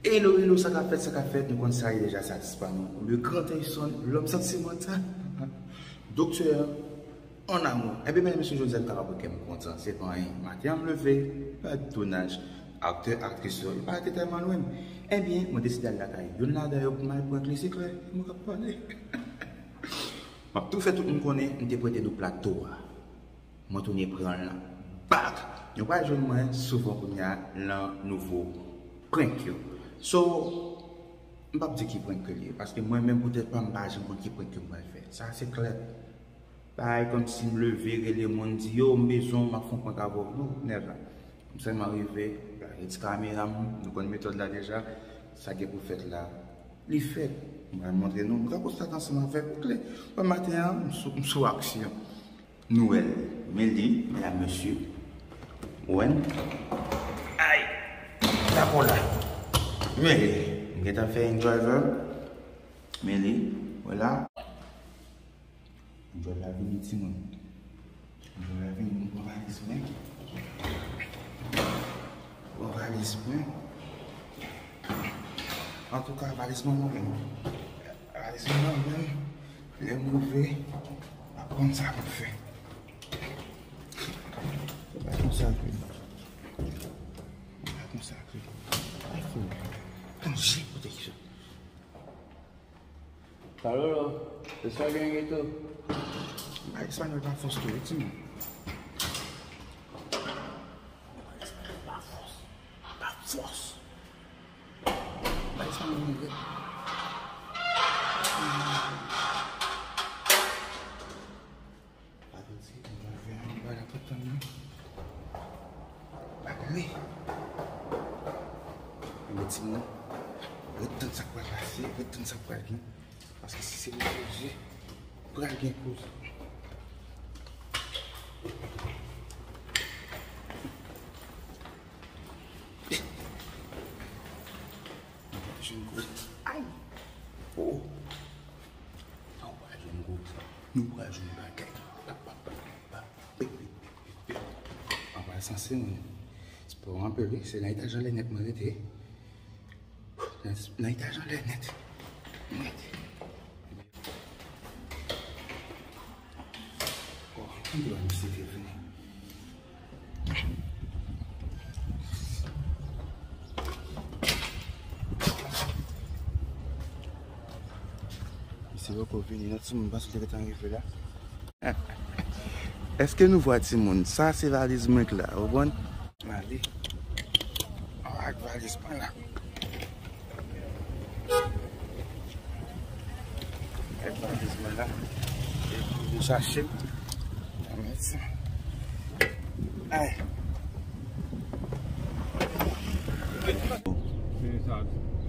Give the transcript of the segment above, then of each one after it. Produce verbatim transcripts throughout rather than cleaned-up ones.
Hello, hello, sa k ap fèt, sa k ap fèt, nou konn sa ye deja, sa dispa nou. Le grand Tayson, lòm santimantal, doktè an amou. Ebyen, medam, mesye, jodi a nou kapab wè kè m kontan, se pa anyen. Maten an m leve, pa tounaj, aktè, aktris yo, yo pa rete tèlman lwen m. Ebyen, mwen deside al lakay youn ladan yo pou m al prank li, se klè, mwen k ap pale. M ap tou fè tout moun konnen, m te prete nou plato a. Mwen tounen pran l bak. Nou pral jwenn mwen souvan kounye a nan nouvo prank yo. So, m p ap di ki prank ke l ye, paske mwen menm poutèt pa m, m pa janm konn ki prank ke m pral fè. Sa se klè. Bagay kòmsi m leve, rele moun, di, "Yo, m bezwen w, m ap fè yon prank avè w." Non, never. M sèlman rive, lage ti kamera m, nou konn metòd la deja. Sa gen pou fèt la, li fèt. M pral montre nou, nou ka konstaté ansanm avèk ou klè. Bon, maten an, m sou, m sou aksyon. Nouvèl. Men li, medam, mesye. Ou wè n? Ay! Tako la. Men li. M gentan fè in driver. Men li. Wè la. Djòl la vini, timoun. Djòl la vini, m pran valiz mwen. Pran valiz mwen. Antouka, valiz mwen mwen menm. Valiz mwen mwen menm. Lè m rive, m ap konn sa pou m fè. Se pa konsa ke. Se pa konsa ke. Pa fou. Konje, kote ki sa? Kalolo, espanyòl gen tou. Bay espanyòl pa fòs tou, wi, timoun. Bay espanyòl pa fòs. Pa fòs. Bay espanyòl gen. Pa piti, nou pral fè yon bagay la pou tann nan. Pa gade. Ebyen, timoun, ret tann sa k pral pase, ret tann sa k pral gen. Paske si se pou koze, pral gen koze. Jwenn koze. Ay! Oh! Nou pral jwenn gwo. Nou pral jwenn bagay. Pa, pa, pa, pa. Pip, pip, pip, pip. Ann pral sanse, mwen. Se pa anpil, wi. Se nan etaj anlè nèt mwen rete. Nan, nan etaj anlè nèt. Nèt. Oh, ann di misye te vini. Misye poko vini non, timoun, m panse l te gentan rive la. Èske nou vwa timoun? Sa se valiz mwen k la, ou konprann? M ale. Ak valiz mwen la. Ak valiz mwen la. Epi vin chache m. Nan medsen. Ay.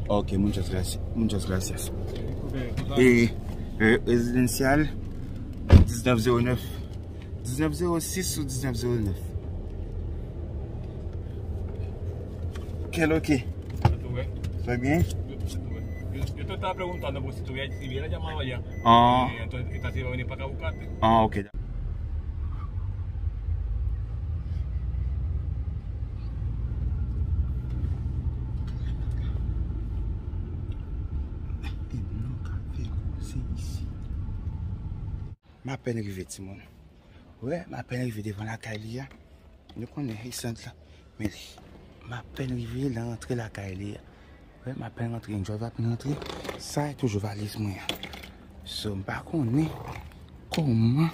Ok, muchas gracias. Muchas gracias. E, e, rezidansyal diznèf zewo nèf. Diznèf zewo sis ou diznèf zewo nèf. Kèl oke? Trè byen. Ah. Ah, ok. M apèn rive, timoun. Wè, m apèn rive devan lakay li a. Nou konnen, e sant la. Men li. M apèn rive nan rantre lakay li a. Wè, m apèn rantre, enjoy apèn rantre. Sa e toujou valiz mwen an. So, m pa konnen kòman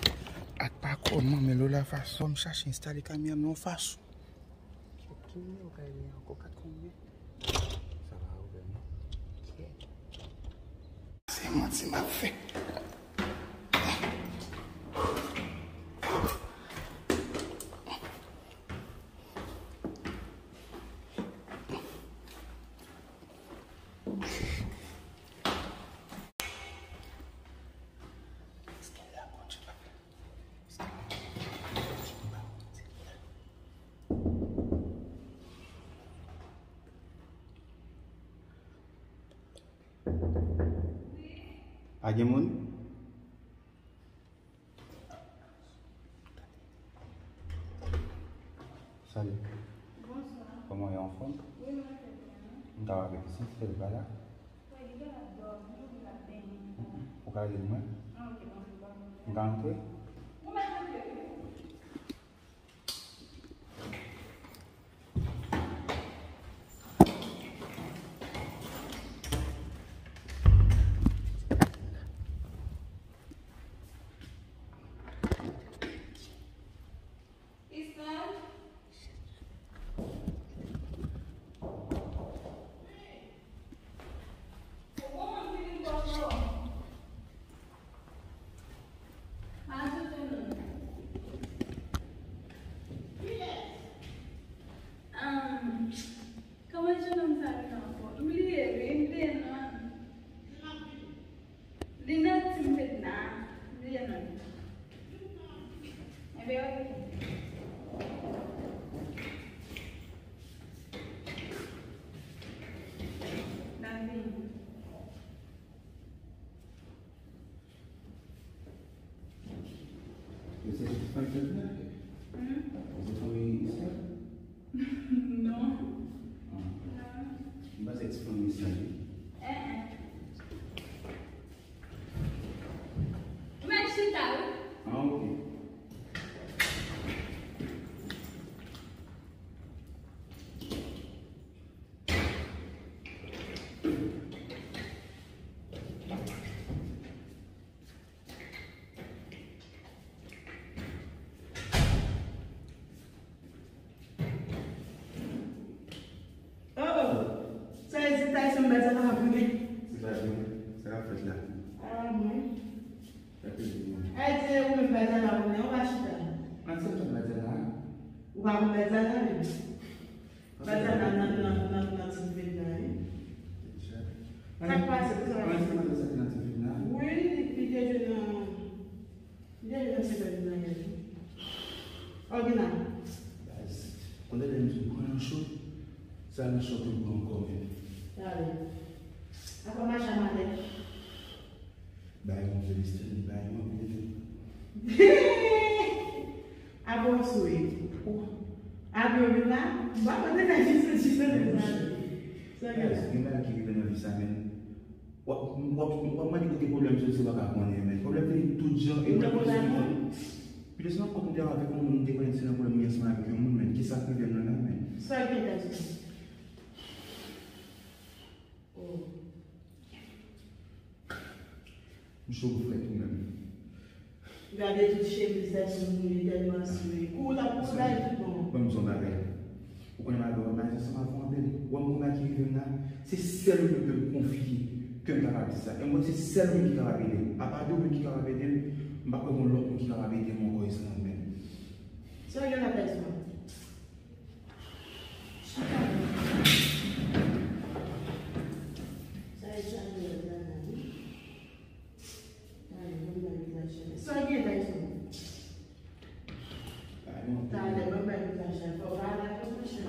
ak pa kòman, men lò la fason m chache enstale kamera m nan yon fason. Ki nimewo kay li an ankò? Kat konbyen? Sa pa ouvè non. Kèt. Se manti m ap fè. Pa gen moun? Salut. Bonsoir. Comment est en forme? Oui, moi, très bien. M ka wè avèk li, si se li pa la. Wi, li genlè ap dòmi, li ap benyen. Ou ka rele mwen? Ah, ok, bon, se bon. M ka antre? Ou mèt antre, wi. Islande. Kòman jennonm sa rele ankò? M bliye, wi, m bliye non. Li nan Tim Fedna. M bliye non. Enben, ok. N ap vini. Yo se fanmi Fedna? Hmm? Yo se fanmi Islande? Non. Ah. Non. M panse se fanmi Islande. Eh, eh. Ou mèt chita, wi. Ah, ok. Oh, oh. Sa vle di Tyson bat Zana ap vini? Se pa vre. Sa k ap fèt la? Ah, mwen. Sa k ap fèt la? Ay, se ou menm bat Zana ap vini, ou pa chita. An, se mwen bat Zana. Ou pa konn bat Zana, menm? Bat Zana nan, nan, nan, nan Tim Fedna, wi. Sa k pase, sa? An, se mwen bat Zana nan Tim Fedna. Wi, li, li te jwe nan Li te jwe nan senkant nan yè. Ògina. Baz, konnen lè m di w pran yon chòt, sa nan chòt ou pran ankò menm. Tande. Apa mache a malè? Bay yon Felisten, bay yon anpil. Apa w sou e? Apa w vin la? M pa konn de kay jis jis nan sa. Sa gen. Baz, gen bagay ki rive nan vi sa menm. W ap, w ap, w ap mande kote pwoblèm soti, w pa ka konnen, men. Pwoblèm vini tout jan, e w ap konn. Pi de san kòb m te avèk yon moun, m te konnen se nan pwoblèm m ye ansanm avèk yon moun, men. Kisa k rive m nan la, men? Sa l gen gason? Oh. M cho frèt ou menm. Gade tout chemiz Tyson mouye tèlman swe. Kou l ap kou bay tout bon. Ban m di w yon bagay. Ou konnen m ap wè maji ansanm avè w anpil. Ou wè m konn bagay ki rive m la, se sèl ou menm ke m konfye ke m kapab di sa. E m wè se sèl ou menm ki kapab ede m. Apa de ou menm ki kapab ede m, m pa kwè gen lòt moun ki kapab ede m ankò e se mwen menm. Sa gen la Tyson? Chita. Sa e chaje la la wi. Talè, ban m bay vizaj chalè. Sa w gen la, Iso? Talè, ban m bay vizaj chalè. Fò w pa al atò, monchè.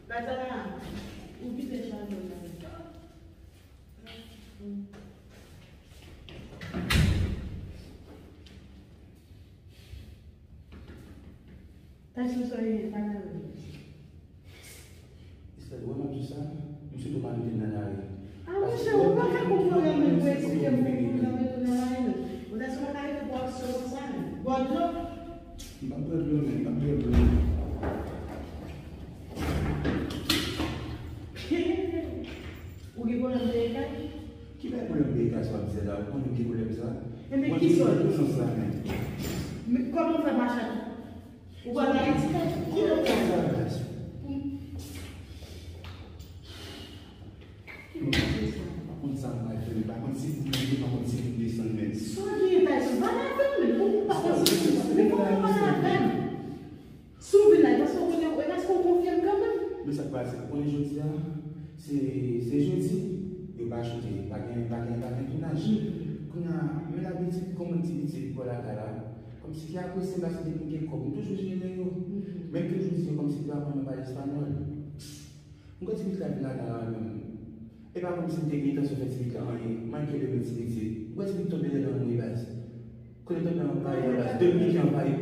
Batala, ou kite chalè la. Tèks ou sa ye, pa nan rèv. Esther, ou wè m ap di sa, m swete w pa mete m nan lari. A monchè, ou pa ka konprann mwen pou eksplike m pou m mete w nan lari. Ou ta sou pa ka rete pou aksyon konsa. Bwè dlo. M p ap bwè dlo, men, m p ap bwè dlo. Ou gen pwoblèm de ekay? Ki bagay pwoblèm de ekay sa w ap di la? Ou konnen m gen pwoblèm sa? Ebyen, ki sòl? Ou nan sa, men. Men kòman w fè mache ak Ou pral Ayiti, ki lè w pral? Ki lè w pral? M pa konn sa m pral fè, m pa konn si pou m monte, m pa konn si pou m desann, men. Sa w gen, Tyson? Pale avè m, men. Ou pa konn si pou m monte, men kòman w pale avè m? Si w vin la, e paske w konnen, e paske w konfye m kanmenm. Men sa k pase, ou konnen jodi a, se, se jodi, yo pa choute, pa gen, pa gen, pa gen tounaj. Kounye a, men labitid, kòm ti pitit bò lakay la, kòmsi ki apresye m, paske depi m gen kòb, m toujou jere yo. Menm ke jodi a, kòmsi yo aprann mwen pale espanyòl. M kwè ti pitit la vin lakay la menm. E pa kòmsi m te gen entansyon fè ti pitit la anyen, manke de men ti pitit. M kwè ti pitit tonbe nan lanmou baz. Kote tonbe anpayi an baz, depi ki anpayi.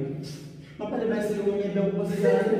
M ap pale baz se yo renmen bèk ou panse sa ale.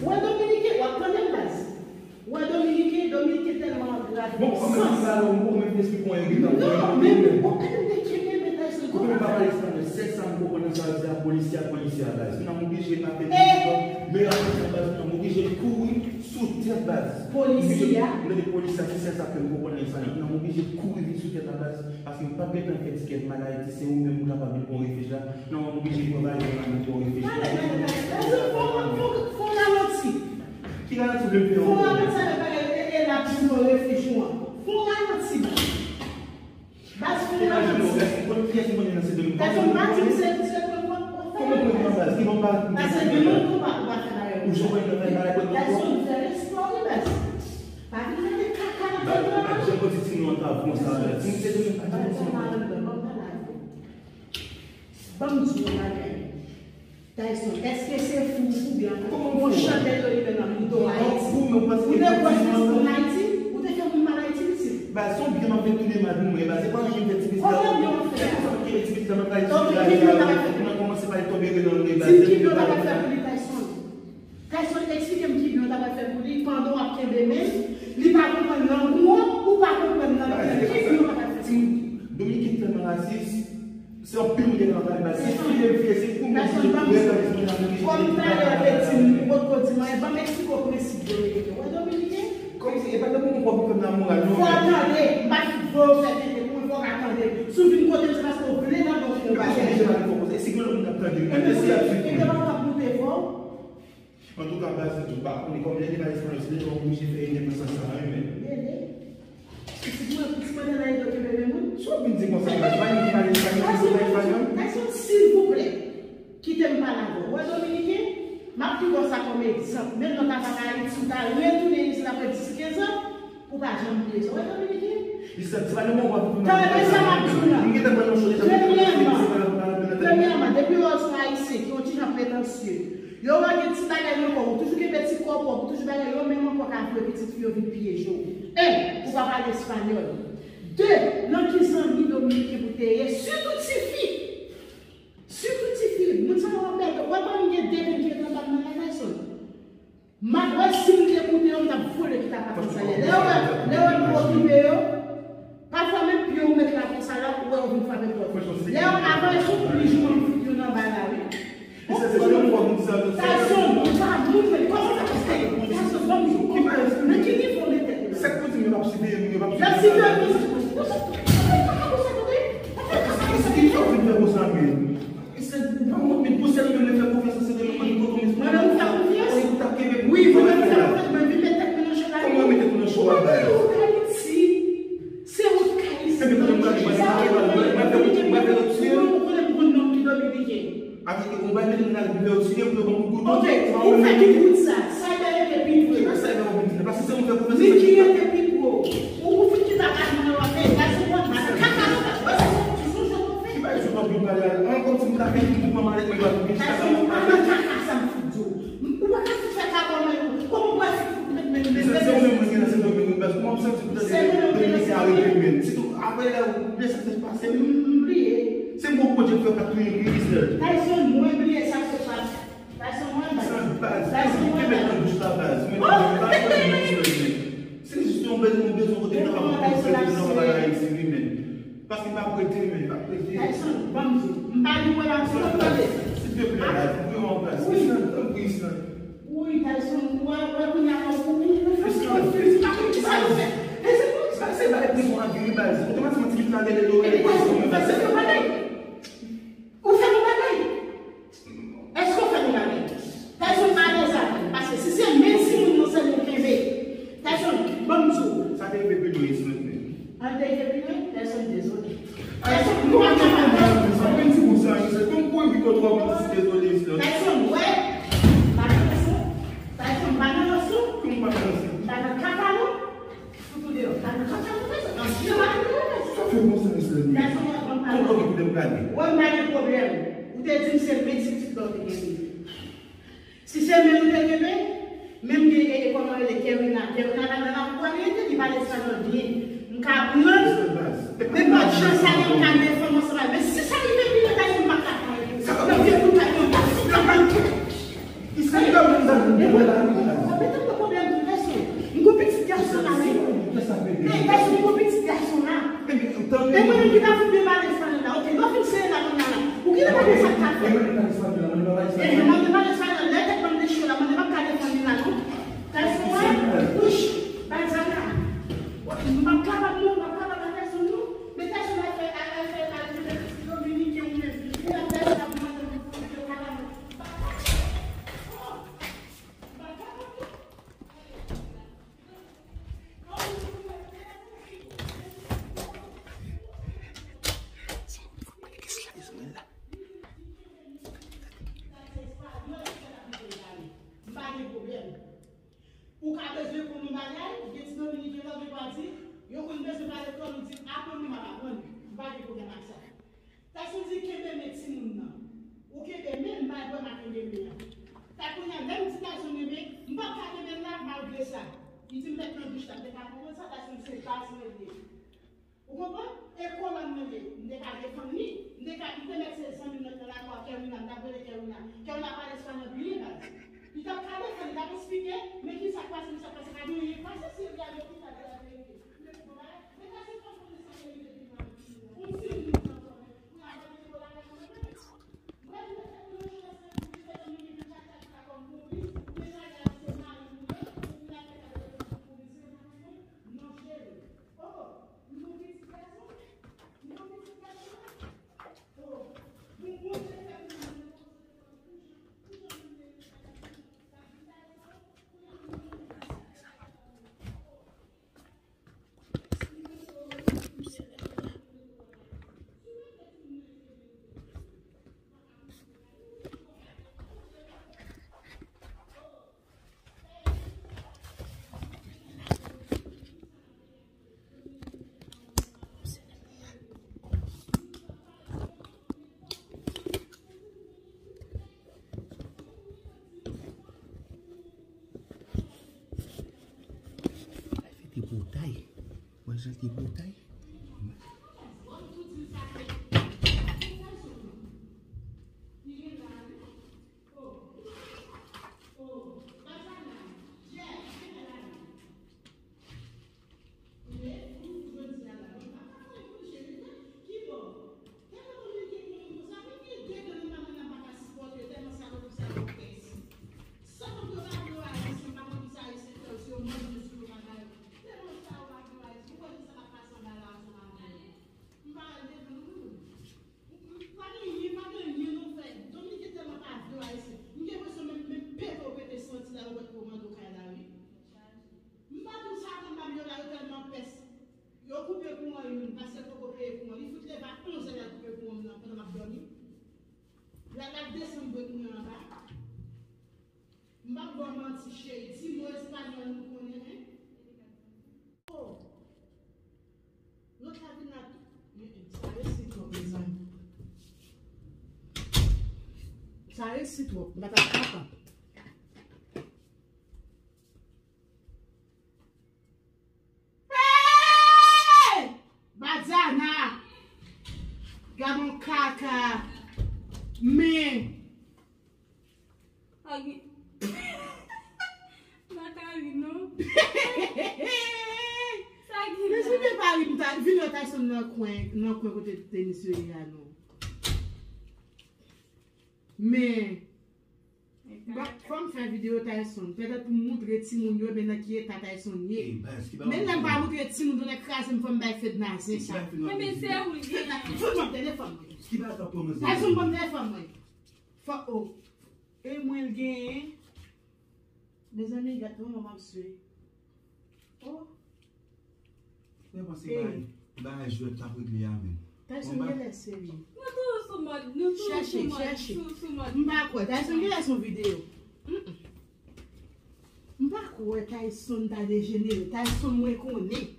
Ou wè Dominiken, w ap tande m, baz. Ou wè Dominiken, Dominiken tèlman angrave. Bon, kòman m pale, ou mèt esplike mwen yon bagay. Non, men ou pa tande m te kenbe, men Tyson, kòman sa? Ou pa pale espanyòl, sèl sa m konprann nan sa yo di a, polisye a, polisye a, baz. Kounya m oblije pa fè, men apre sa, baz, kounya m oblije kouri sou tèt, baz. Polisye a? M tande polisye a, se sèl sa ke m konprann nan espanyòl. Kounya m oblije kouri vin sou tèt la, baz. Paske m p ap gentan fè ti kè m al Ayiti, se ou menm ou kapab vin pran refij la. Non, m oblije pran bagay mwen la, mwen pran refij la. Gade, gade, gade, gade, fò, fò, fò ralanti. Ki ralanti le pè? Fò ralanti avèk bagay e, e la pou pran refij ou an. Fò ralanti, baz. Baz, fò ralanti. Èske konn kiyès mwen nan se de Tyson, pa di m se, se pran pran pran. Kòman pran pran, baz? Ki bon, baz? Paske gen lòt konba ou pa fè bagay. Ou jwenn nan fè bagay, pran pran. Tyson, fè respè wi, baz. Pa vin mete kaka nan tèt mwen. Jan konn ti timoun an ta konsa la. Timoun se de pa timoun. Ban m di w yon bagay. Tyson, èske se fou oubyen yon chantè yo li menm nan mitan Ayiti? Ou te kwè se moun Ayiti? Ou te fè moun mal Ayiti, mesye? Ba, se yon byen m ap fè tounen mal pou mwen. Ba, se pa anyen m fè ti pitit la. Kòman byen w ap fè a? Se konsa m kenbe ti pitit la, m ap bay ti pitit la. Mwen kòmanse pa tonbe nan men. Di m ki byen w ta pral fè pou li, Tyson. Tyson, eksplike m ki byen w ta pral fè pou li pandan w ap kenbe men l. Li pa konprann lang ou an, ou pa konprann lang li an. Ki byen w ta pral fè pou li? Dominiken tèlman rasis, se anpil moun ki nan pale mal. Se file m file, se pou mwen ki vrè rasis, mwen ap oblije. Kòm talè w te di m, ou potko di m anyen, ban m eksplike w prensip Dominiken. Wè Dominiken? Kòmsi, e pa tankou mwen pwòp fè m nan moral, non. Fò w tande, m pa fin voye w fè tenten pou mwen, fò w ka tande. Si w vin kote m, se paske w vle tande yon bagay. Ou oblije pale fò konsa. E si gen lòt moun k ap tande, mwen, se y ap swiv mwen. Antouka, baz, ou pa konnen kòm lè li pa espanyòl, se deja w oblije fè ede nan sans sa a, wi, men. Ede? Pitit mwen, pitit mwen nan ede w kenbe men mwen. Sa w vin di konsa, baz? Pa yon ki pale espanyòl, ki pale espanyòl? Tyson, silvouplè, kite m pale avè w. Wè Dominiken, m ap pran sa kòm egzanp. Menm lè w t ap al Ayiti, ou ta retounen isit apre dis, kenz an, ou pa janm bliye sa. Ou wè Dominiken? Tande sa m ap di w la. Premyèman, premyèman, depi yo wè w se yon Ayisyen ki yon ti jan pretansye, yo wè gen ti bagay nan kò w, ou toujou kenbe ti kò w, ou toujou bagay, yo menm ankò ka voye pitit fi yo vin pyeje w. En, ou pa pale espanyòl. De, nan ki zanmi Dominiken pou te ye, sitou tifi. Sitou tifi. Moun sa yo ap bèl. Ou wè pa m gen de moun ki ret anba m nan la, Tyson. M ap wè si m te koute yo, m t ap vole kit a pa konsa ye. Lè w wè, lè w wè m okipe yo, pafwa menm pye w met la konsa la, ou wè yo vin frape pòt. Lè yo avanse, ou plis ou konn fout yo nan ba la, wi. Tyson, ou pa moun, men kòman sa pase? Tyson, ban m di w, men ki nivo w mete tèt ou la? Sa k pou di m yo p ap siveye m, yo p ap siveye m? Y ap siveye m konsa. Konsa, konsa, konsa, tande. Sa w vin fè konsa, men? Mesye, ou pa wont, men pou sèl mwen fè konfyans, se de mwen ki kote w, mesye. Mwen menm ou fè konfyans? Wi, ou ta kenbe. Wi, mwen menm ou fè konfyans, mwen vin met tèt mwen nan cho la. Kòman w met tèt ou nan cho a? Mwen menm ou Ayiti. Se ou k Ayiti. Enben, mwen pral, mwen pral, mwen pral fè, mwen pral fè lòt sou yo. Ou konnen m konn nonm ki Dominiken. Avèk ou pral mete nan rive yo, si yo ban m kout kouto. Ok, ou fè ki kout sa? Sa y ap rete pi vre. Ki pa sa y ap rete pi vre? Paske se ou fè konfyans. Men ki rete pi vre? Ou fin kite a moun nan w ap fè, gaz ou pran, gaz kaka nan tèt mwen, se yon ti sonje w fè. Ki bagay sou w ap vin pale a? An, kòmsi m ta fè tout manman avèk mwen, yo ap vin chita nan mwen. Gaz ou pran nan kaka sa m fout di w. Ou pa ka fout fè kaka w nan yo. Kòman w pral fout met men, men, men, se ou menm mwen gen nan se domèn ou baz. Kòman w santi pou tande domèn ki arete men? Sitou apre lè ou desann pase. M bliye. Se mwen Bondye k fè w ka touye gri Izrèl. Tyson, mwen bliye sa k se pase. Sa se mwen, baz. Sa, baz. Sa se mwen, baz. Ki met nan bouch la, baz. Mwen, mwen pa konn moun ki fè. Se jis yon bezwen, yon bezwen kote m ta kapab konn fè nan bagay Ayiti, wi, men. Paske m pa prete, men, m pa prete. Tyson, ban m di w. M pa gen relasyon, tande. Silvouplè, baz. Mwen, baz. Wi. Tanpri, Island. Wi, Tyson, ou wè, ou wè, kounye a, ou, ou, ou fè yon fizi, pa konn ki sa yo fè. E se pou sa, se bagay prizon a vini, baz. Otomatikman, ti pitit la rele, yo rele prizon, men, baz. Se yon bagay. Tayson, nou pa nan kaka. Sa pa yon ti bout sa, se kòm pou epi kò twò pou ti dezole, mesye. Tayson, wè. Pa nan ranson. Tayson, pa nan ranson. Kòm pa nan ranson? Pa nan kaka, non. Fouti w deyò. Pa nan kaka, non, Tayson. An, si yo pa nan kaka, Tayson. Sa fè konsa, mesye. Tayson, wè, wè, wè. Konprann ki kote m prale. Wè, m pa gen pwoblèm. Ou te di m se menm ti pitit la ou te genyen. Si se men nou te kenbe, menm gen, e, e, kòman rele, Kerina. Kerina la nan lakou a li rete, li pale espanyòl byen. M ka pran l. Men pa jan sa yo m ka defann ansanm avè l. Men si sa rive pi lwen, Tayson, m pa ka pran l. Nan vye kout la, yo pa fouti pran l. Sa yo menm sa nou te wè la, wi, la. Sa petèt nan pwoblèm tou, Tayson. M gon pitit gason la, wi. Ey, Tayson, m gon pitit gason la. E mwen menm ki ta fout byen pale espanyòl la. Oke, lè w fin sere la kounye a la. Ou genlè pa konn sa k ka fèt. Ehe, mande pale espanyòl. Lè tèt mwen dechoure la, mande m ap ka defann li la, non. Tayson, wè, wouch, Bazana. M p ap kapab, non, m p ap kapab ak Tayson, non. Men Tayson al fè, al, al fè, al fè dominiken ou menm. Ou la Tayson ap mande m pou, pou, pou, M pa gen pwoblèm. Ou ka bezwen konn yon bagay, gen ti dominiken la, gen pa di, yo konn bezwen pale kreyòl, ou di, aprann mwen, m ap aprann. M pa gen pwoblèm ak sa. Tayson di kenbe men timoun nan. Ou kenbe men, m pa wè m a kenbe men an. Sa kounye a, lè m di Tayson kenbe, m p ap ka kenbe l la malgre sa. Li di m met nan douch la, m te ka konprann sa, Tayson se baz mwen li ye. Ou konprann? E kolòn mwen li ye. M te ka defann li, m te ka, m te mèt se zanmi m nan lakò a, Kerwina, m t ap rele Kerwina. Kerwina pale espanyòl byen baz. Li t ap ka defann, li t ap esplike, men ki sa k pase, ki sa k pase, pa gen anyen k pase, se li a lopital, li ap verifye. Ay, fè te potay. Mwen jan te potay. Pa gen anyen, pa gen anyen nou fè. Dominiken tèlman pa vle w Ayisyen. M gen enpresyon menm, menm pete w pete santi la, yo mèt komande w kay la, wi. M pa konn sa konn m ap yo la, yo tèlman pès. Yo koupe kouran youn, paske l poko peye kouran. Li fout leve a onz è, l al koupe kouran m nan pandan m ap dòmi. L al, l al desann bwet mwen anba. M p ap ba w manti, cheri. Ti mo espanyòl nou konnen, en? Oh! Lòt la vin la tou. Sa resi twòp, mezanmi. Sa resi twòp. M pa t ap kapab. Hey! Badiana! Gad on kaka! Men! Pa gen. M pa ka ri, non. Sa gen la? Mezanmi, pa ri, m ta vin wè Tayson nan kwen, nan kwen kote tenis yo ye a, non. Men, fò m fè videyo Tayson. Petèt pou m montre timoun yo, men nan ki eta Tayson ye. Men lè m pa montre timoun, tounen kraze m, fò m bay Fedna zen sa. Enben, se ou l gen. Fedna, fout mwen telefòn mwen. Tayson, ban m telefòn mwen. Fò, oh. E mwen l genyen. Mezanmi, gad kòman m ap swe. Oh. Mwen panse bagay, bagay jwèt l ap regle a menm. Tayson genlè serye. Nou toujou sou mòd, nou toujou sou mòd, sou, sou mòd. M pa kwè. Tayson genlè se yon videyo. Mm-mm. M pa kwè Tayson ta dejenere. Tayson mwen konnen.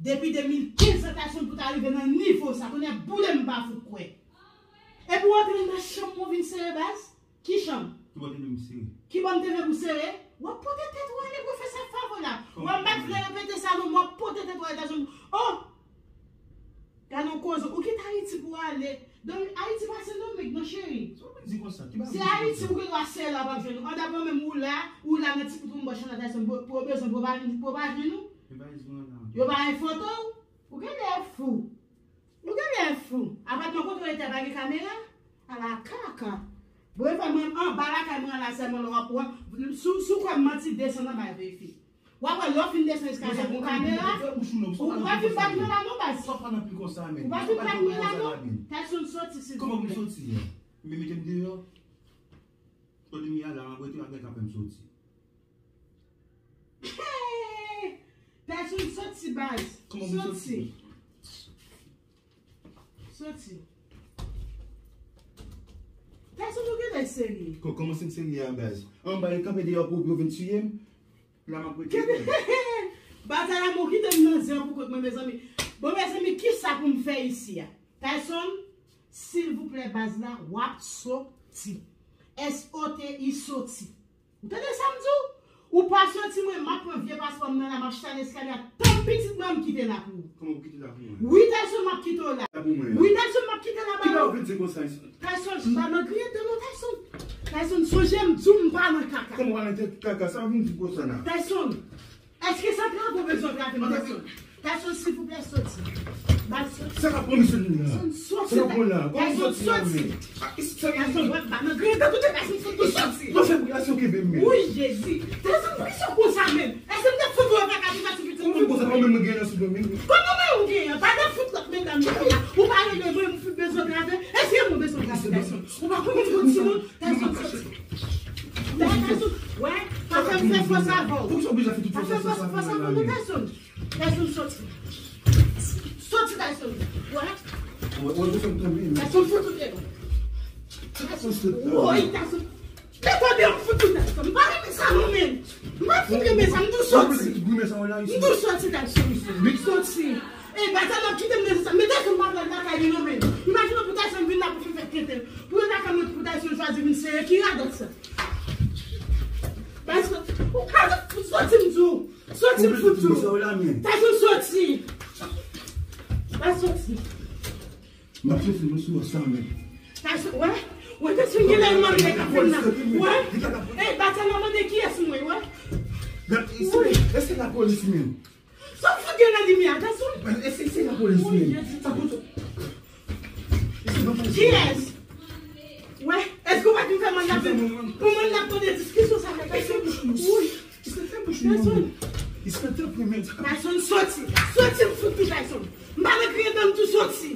Depi de mil kenz an Tayson pou ta rive nan nivo sa. Tonnè boule m pa fout kwè. Epi w antre nan chanm mwen vin sere baz. Ki chanm? Ki bò te vle m sere? Ki bò m te vle pou sere? W ap pote tèt ou ale pou fè sa favè la. W ap pa vle repete sa non, w ap pote tèt ou ale Tayson. Oh! Gade yon koze, ou kite Ayiti pou w ale. Donk, Ayiti pa Sendomeng non, cheri. Sa w vin di konsa? Ki bagay ou di konsa? Se Ayiti ou gen dwa sere la, w ap jwenn ou. Andavan menm ou la, ou la nan ti kout yon bò chann la Tayson, pou, pou yo bezwen, pou yo pa vin, pou yo pa jwenn ou. Yo pa gen foto w? Ou genlè fou. Ou genlè fou. Apatman kote w rete a pa gen kamera? Ala kaka. Bon, e fè mwen anba lakay mwen an la sèlman lè w ap wè. Si w, si w kwè m manti, desann anba e verifye. W ap wè lè w fin desann eskalye a gon kamera. Ou pa fin bat mwen la non baz. Ou pa fin bat mwen la non. Tayson soti silvouplè. Kòman pou m soti a? M mete m deyò. Kote m ye a la, m ap rete, m ap gen ka fè m soti. Hey! Tayson soti baz. Kòman pou m soti? Soti. Tayson ou genlè serye. Ko-, kòman si m serye a baz? Anba yo kanpe deyò pou yo vin tiye m. La m ap rete. Batay la mwen kite m nan zen pou kont mwen mezanmi. Bon mezanmi, kisa pou m fè isi a? Tayson, silvouplè baz la, w ap soti. S O T I soti. Ou tande sa m di w? Ou pa soti mwen, m ap pran vye paspò m nan la, m ap chita nan eskalye a, tann pitit mwen, m kite la pou ou. Kòman ou kite la pou mwen? Wi, Tayson, m ap kite w la. La pou mwen? Wi, Tayson, m ap kite la ba ou. Ki ba ou vin di konsa? Tayson, m pa nan griyen tan non, Tayson. Tayson, sonje m di w m pa nan kaka. Kòman w pa nan kaka? Sa w vin di konsa la? Tayson, èske se trave w bezwen trave m, Tayson? Tayson, silvouplè, soti. Baz, soti. Sa k ap pran misye la? Tayson, soti. Sa k ap pran la? Kòman soti la, men? Tayson, w ap ba nan griyen tan tou, Tayson, fout ou soti. Mwen fè pou Tayson kenbe m, men. Wi, Jezi. Tayson, poukisa w konsa, men? Èske m te fout ou avèk agitasyon pitit mwen? Kòman konsa, mwen menm mwen genyen sou mwen menm? Kòman mwen ou genyen? Pa de fout lòt medam yo la. Ou pa rele mwen, m fout bezwen trave. Èske mwen bezwen trave, Tayson? Ou pa konnen m gon timoun? Tayson, soti. Tayson, wè, pa fè m fè fòs avè w. Poukisa w oblije fè tout fòs sa avè m la, men? Tayson, soti. Tayson, soti. Soti, Tayson. Wè. Wè, wè, ou fè m tonbe, men. Tayson, fout ou deyò. Tayson, soti. Woy, Tayson. Tèt ou deyò, m fout ou, Tayson. M pa renmen sa, non, men. M pa fout renmen sa, m di w soti. M di w soti, Tayson. Soti. E, Tayson ap kite m nan sa. Men Tayson pa pral lakay li non, men. Imajine pou Tayson vin la pou fin fè tenten. Pou yo lakay mwen, pou Tayson chwazi vin sere, ki radòt sa? Tayson, ou ka soti m di w. Soti m fout ou. Tayson soti. Tayson soti. M ap soti, mwen sou sa menm. Tayson, wè? Wè, Tayson gen lè mande ka fè m nan. Wè? E, Tayson mande kiyès mwen, wè? Gad, èske lapolis menm? Sa w fout gen nan limyè a, gason? Èske se lapolis menm? Sa pou... Kiyès? Wè, èske w pa t vin fè mannap pou mannap tande diskisyon sa la, gason? Wi. Gason. Tayson, soti. Soti, m fout ou, Tayson. M pa nan kriye dan m tou, soti.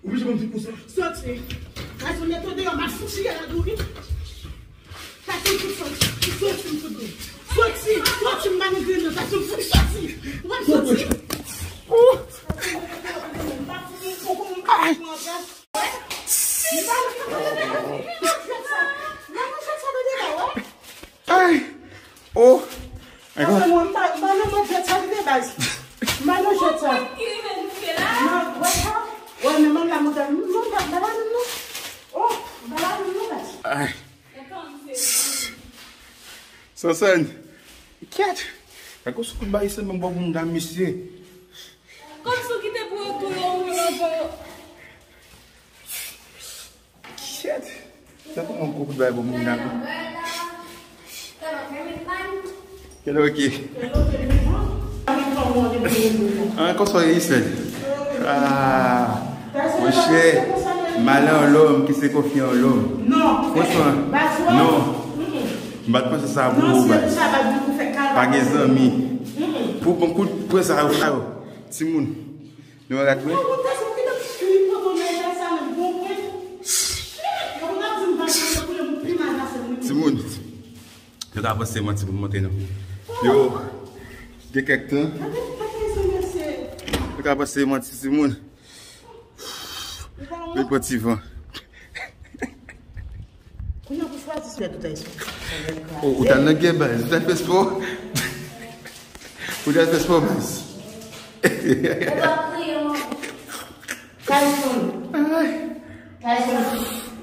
Ou oblije ban m tout pou sa? Soti. Tayson, lè tande yo, m ap fout chire la dou, wi. Tayson, fout soti. Soti, m fout dou. Soti, soti, m pa nan griyen nan. Tayson, fout soti. Ou pa soti. Ou. Ay. Ay. Oh. Ay, kòman? Mwen pa, m pa nan mòd jwèt sa, tande, baz. M pa nan jwèt sa. Ki rive nou fè la? Non, wè sa? Wè, men manm la monte, m pa, m pa la menm non. Oh, m pa la menm non, baz. Ay. Sansèn. Kèt. Gad konsa kout bay sèlman bò moun dam misye. Kòmsi w kite pou yo touye w, pou yo, pou yo. Kèt. Sa pa yon gwo kout bay bò moun dam. Kèt, oke. Ah, konsa w ye, Islèn? Ah, monchè, malè yon lòm ki se konfye yon lòm. Franchman, non. M pa t panse sa pou ou, baz. Pa gen zanmi. Pou bon kout pwen sa yo, sa yo. Timoun. Nou wè gad mwen. Timoun. Yo ka panse manti pou m montre nou. Yo, gen kèk tan. Yo ka panse manti, timoun. Li pran ti van. Kounye a pou chwazi sou tout ayisyen. Oh, ou t al nan gè baz, ou t al fè spò. Ou t al fè spò baz. Ou pa kriye, man. Tyson. Tyson.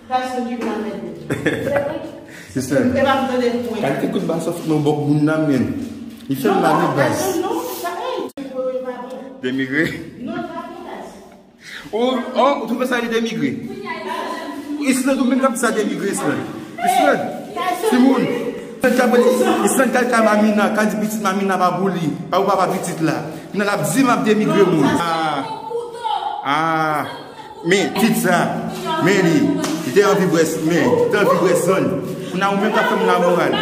Tyson ki vin anmède. Se sa. E pa m tande pwen. Kalite kout bal sa fout mwen bòk moun nan men. Li fè m mal wi baz. Tyson, non, sa, hey. Demigre. Non, pa bon baz. Ou, oh, ou twouve sa li demigre. Island ou menm k ap di sa demigre Island. Island. Timoun. Island k ap di, Island k al kay Mamina, k al di pitit Mamina pa pou li. Pa pou papa pitit la. Kounye a l ap di m ap demigre moun. Ah. Ah. Men tit sa. Men li. Li te anvi bwè, men li te anvi bwè sann. Kounye a ou menm k ap fè moun la moral.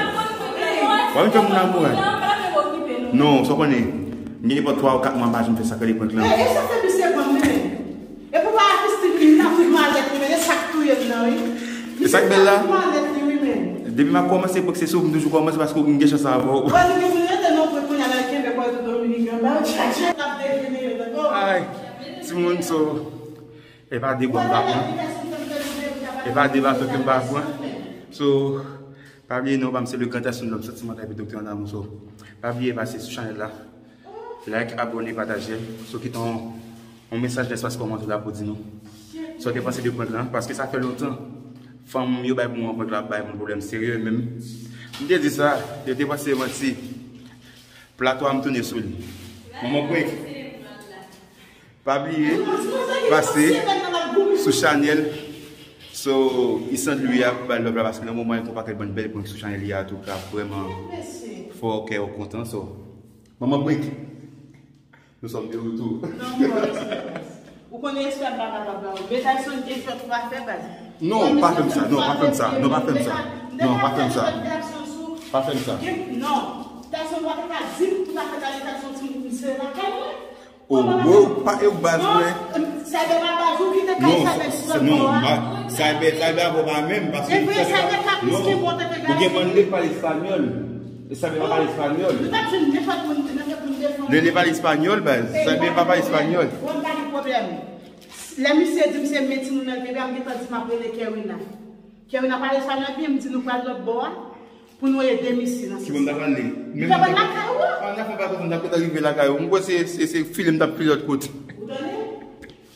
W ap fè moun la moral. Non, sa w konnen. M gen nenpòt twa ou kat mwa m pa janm fè sa k rele prank lan. E, e sa fè misye pran m li menm. E pou pa atis ti li, m ap viv malèt li, men e sa k touye m nan, wi. E sa k bèl la? M ap viv malèt li, wi, men. Depi m ap kòmanse prank, se sou m toujou kòmanse paske ou gen chans avè w. Wè, nou gen pou nou rete nan prank kounye a, lè l kenbe kò l tou dominiken, ba yo tchatche, l ap devine yo, dakò? Ay, timoun, so, e pa de bwa m pa pran. E pa de bato ke m pa pran. So, pa bliye non, pa m se le grand Tyson, l'homme sentimental epi doktè an damou, so, pa bliye pase sou chanèl la. Like, abòne, pataje. So, kite yon, yon mesaj nan espas kòmantè la pou di nou sa w te panse de prank lan, paske sa fè lontan fanm yo bay pou mwen prank la, bay mwen pwoblèm serye menm. M te di sa, yo te panse manti. Plato a m tounen sou li. Manman prank. Pa bliye pase sou chanèl. So, Isan Louis a pou bay love la, paske nan moman yo te yon pakèt bann bèl prank sou chanèl li a, tou ka vrèman fè kè w kontan. So, Manman Brick, nous sommes de retour. Non, non, respè. Ou konnen respè m pa kapab ba ou. Men Tyson gen fèt ou pa fè baz. Non, pa fè m sa. Non, pa fè m sa. Non, pa fè m sa. Non, pa fè m sa. Pa fè m sa. Non. Tyson pa te ka di m pou ta fè ta li Tyson ti moun se lakay mwen. Oh, wow, pa e w baz mwen. Cyber pa baz ou ki te kay Cyber sou non, Cyber, Cyber avè w pa menm, paske Cyber pa plis ke mwen te fè. Ou gen mann li pale espanyòl. E Cyber pa pale espanyòl. Nou t ap jwenn nenpòt moun, nenpòt moun defann. Li, li pale espanyòl, baz. Cyber pa pale espanyòl. Bon, pa gen pwoblèm. Lè misye di m se men timoun nan l te gen, m gentan di m ap rele Kerwina. Kerwina pale espanyòl byen, m di nou pral lòt bò a. Pou nou ede misye nan. Ki moun ta pale? Li ta pral lakay ou. Ah, n ap fè pa konn, n ap rive lakay ou. M kwè se, se, se file m t ap file lòt kote. Ou tande?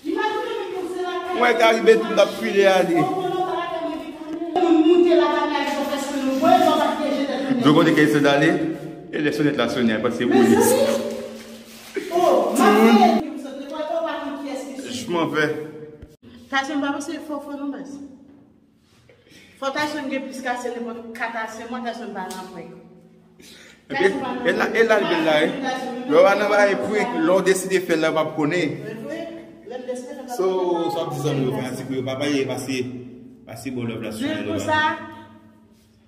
Imajine m pou se lakay ou. Mwen ka rive tou m t ap file ale. Ou konnen w ta lakay mwen ki konnen. Moun moute lakay la, li fè sou nou. Voye zòt ap pyeje tèt nou. Yo konnen kiyès se dale? E lè sonèt la sonnen, a panse polis. Oh, m ap fè. Timoun. J m'en vais. Tyson pa panse fò fò non baz. Fò Tyson gen plis kase nenpòt kat a senk mwa, Tyson pa nan prank. Epi, e la, e la l bèl la, wi. Lè w pa nan bagay prank, lè w deside fè l la, w p ap konnen. So, sa w ap di zanmi yo, fanatik ou yo, pa pale, pase, pase bon love la sou chanèl la. Konsa,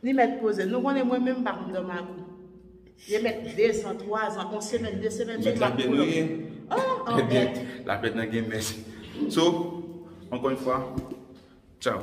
li mèt poze. Nou konnen mwen menm, m pa konn dòmi ak ou. Li mèt de zan, twa zan, yon semèn, de semèn, menm m ap pran. Oh, oh, ebyen, lapèt nan gen mèt. So, encore une fois, ciao.